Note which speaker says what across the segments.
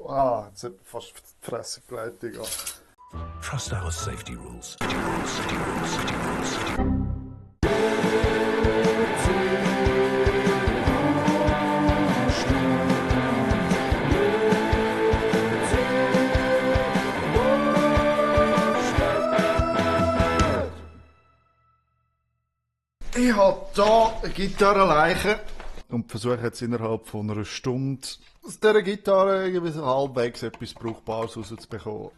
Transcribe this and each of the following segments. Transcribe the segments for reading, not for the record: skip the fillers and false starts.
Speaker 1: Ah, jetzt hat mir fast die Fresse gelegt, Digga.
Speaker 2: Trust our safety rules.
Speaker 1: Ich habe hier eine Gitarrenleiche und versuche jetzt innerhalb von einer Stunde aus dieser Gitarre irgendwie so halbwegs etwas Brauchbares rauszubekommen.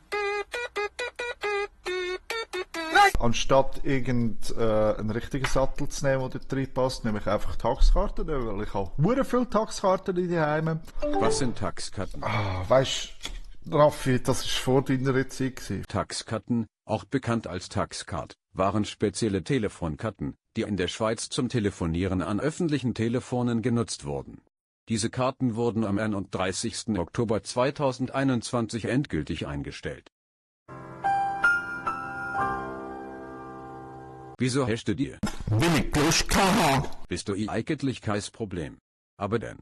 Speaker 1: Anstatt irgendeinen richtigen Sattel zu nehmen, der dort reinpasst, nehme ich einfach Taxkarten, weil ich habe sehr viele Taxkarten in die Heime.
Speaker 3: Was sind Taxkarten?
Speaker 1: Weisst Raffi, das war vor deiner Zeit.
Speaker 3: Taxkarten, auch bekannt als Taxcard, waren spezielle Telefonkarten, die in der Schweiz zum Telefonieren an öffentlichen Telefonen genutzt wurden. Diese Karten wurden am 31. Oktober 2021 endgültig eingestellt. Wieso hast du dir?
Speaker 2: Will ich Lust haben?
Speaker 3: Bist du eigentlich kein Problem. Aber denn?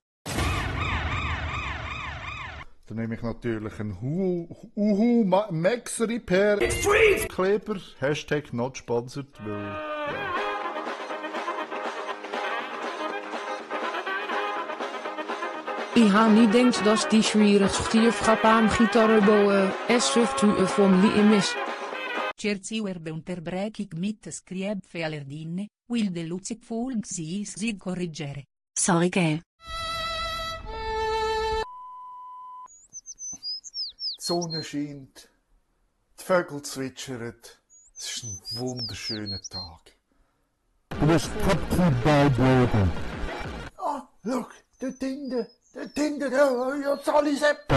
Speaker 1: Dann nehme ich natürlich einen Max Repair Kleber, Hashtag not sponsored, weil...
Speaker 4: Ich habe niet denkt dat die schwierigheid aan gitaar bouwen, S50 vom Limes.
Speaker 5: Cerzi werbe unterbrechung mit scriebfe allerdine, will de Luzig folg sie corrigere.
Speaker 6: Sorry gell.
Speaker 1: Die Sonne scheint, die Vögel zwitschern, es ist ein wunderschöner Tag.
Speaker 2: Du bist Captain Ballboden.
Speaker 1: Ah, schau, dort hinten, ja, Sally Sepp.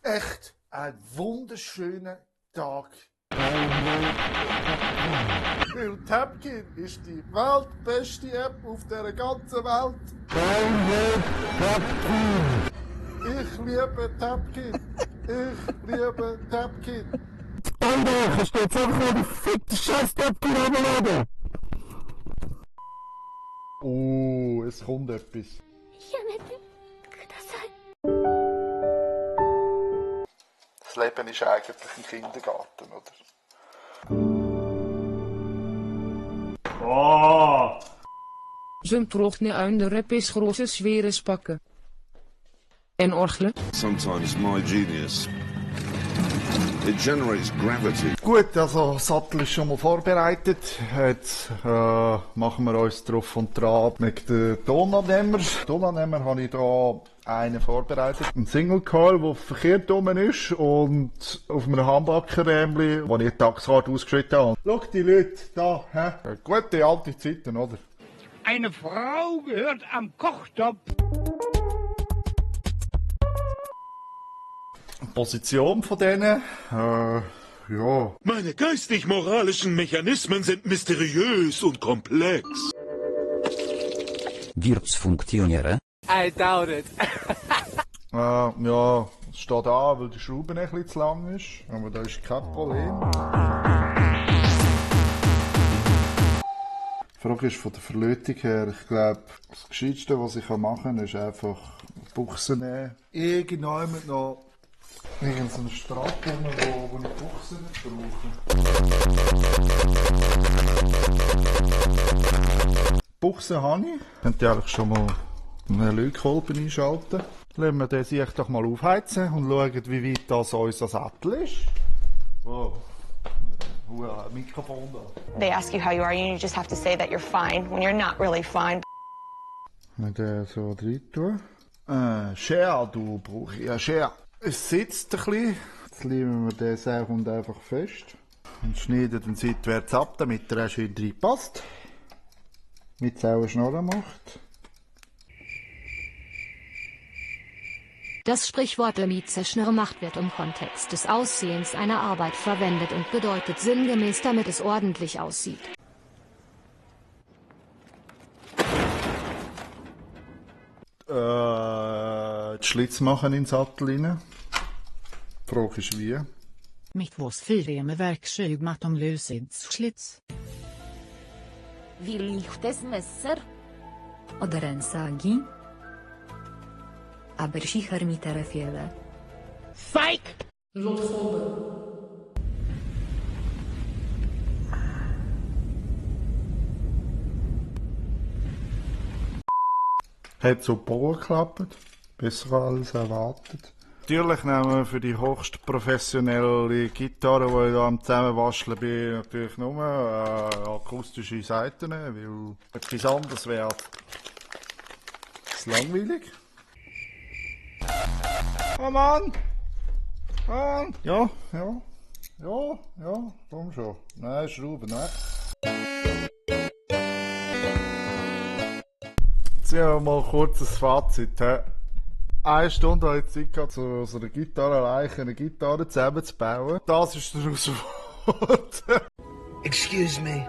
Speaker 1: Echt ein wunderschöner Tag. Weil Tapkin ist die weltbeste App auf der ganzen Welt. Ich liebe Tapkin. Ich liebe Tapkin.
Speaker 2: Alter, ich stehe jetzt einfach mal die fickte scheiß Tapkin runterladen.
Speaker 1: Oh, es kommt etwas. Das Leben ist eigentlich ein Kindergarten, oder? Oh!
Speaker 4: Zum trochne under is große schwere spakken. En orgelen?
Speaker 7: Sometimes my genius. It generates gravity.
Speaker 1: Gut, also Sattel ist schon mal vorbereitet. Jetzt machen wir uns drauf und dran mit den Tonabnehmer. Tonabnehmer habe ich hier einen vorbereitet. Ein Single Coil, der verkehrt rum ist und auf einem Handbackenrämchen, wo ich die Taxkarte ausgeschüttet habe. Schau die Leute da, hä? Gute alte Zeiten, oder?
Speaker 8: Eine Frau gehört am Kochtopf.
Speaker 1: Position von denen, ja.
Speaker 9: Meine geistig-moralischen Mechanismen sind mysteriös und komplex.
Speaker 10: Wird's funktionieren?
Speaker 11: I doubt it.
Speaker 1: Ja, es steht an, weil die Schraube ein bisschen zu lang ist, aber da ist kein Problem. Die Frage ist von der Verlötung her, ich glaube, das Gescheiteste, was ich machen kann, ist einfach Buchsen nehmen. Irgendjemand noch irgendeinen Strahl, wo ich Buchsen nicht brauche. Buchsen habe ich. Könnt ihr eigentlich schon mal einen Leuchtkolben einschalten. Lassen wir den sich doch mal aufheizen und schauen, wie weit das unser Sattel ist. Wow. Mikrofon da.
Speaker 12: They ask you how you are, and you just have to say that you're fine when you're not really fine.
Speaker 1: Wenn den so rein tun. Schere, du brauchst ja Schere. Es sitzt ein bisschen. Jetzt nehmen wir den Seehund einfach fest. Und schneiden den seitwärts ab, damit er auch schön reinpasst. Mit es auch eine Schnorre macht.
Speaker 6: Das Sprichwort Mietzeschnirrmacht wird im Kontext des Aussehens einer Arbeit verwendet und bedeutet sinngemäß, damit es ordentlich aussieht.
Speaker 1: Die Schlitz machen in den Sattel rein. Die Frage ist wie.
Speaker 13: Mitt våsfyreme verktyg med Lucids
Speaker 14: Wie liegt das Messer?
Speaker 6: Oder ein Sagi?
Speaker 10: aber sicher mit der Fehler.
Speaker 8: Fake!
Speaker 1: Hat super geklappt. Besser als erwartet. Natürlich nehmen wir für die höchst professionelle Gitarre, die ich da am Zusammenwascheln bin, natürlich nur akustische Seiten, weil etwas anderes wäre langweilig. Oh Mann! Mann! Ja, komm schon. Nein, Schrauben, nein. Ziehen wir mal kurz ein Fazit. 1 Stunde habe ich Zeit gehabt, zu so einer Gitarre allein eine Gitarre zusammenzubauen. Das ist daraus geworden.
Speaker 11: Excuse me.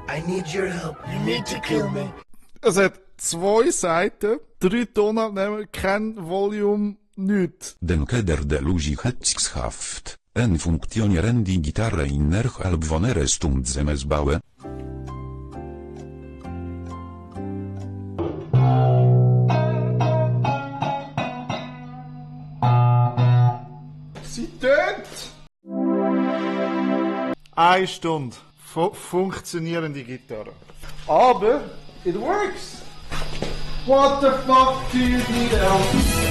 Speaker 11: I need your help. You need to kill me.
Speaker 1: Es hat 2 Seiten, 3 Tonabnehmer, kein Volume, nichts.
Speaker 14: Den Keder de Luzighetschaft, en funktionieren die Gitarre innerhalb von einer Stunde zusammenbauen.
Speaker 1: Sie tönt! 1 Stunde. Funktionierende Gitarre. Aber, it works! What the fuck do you need else?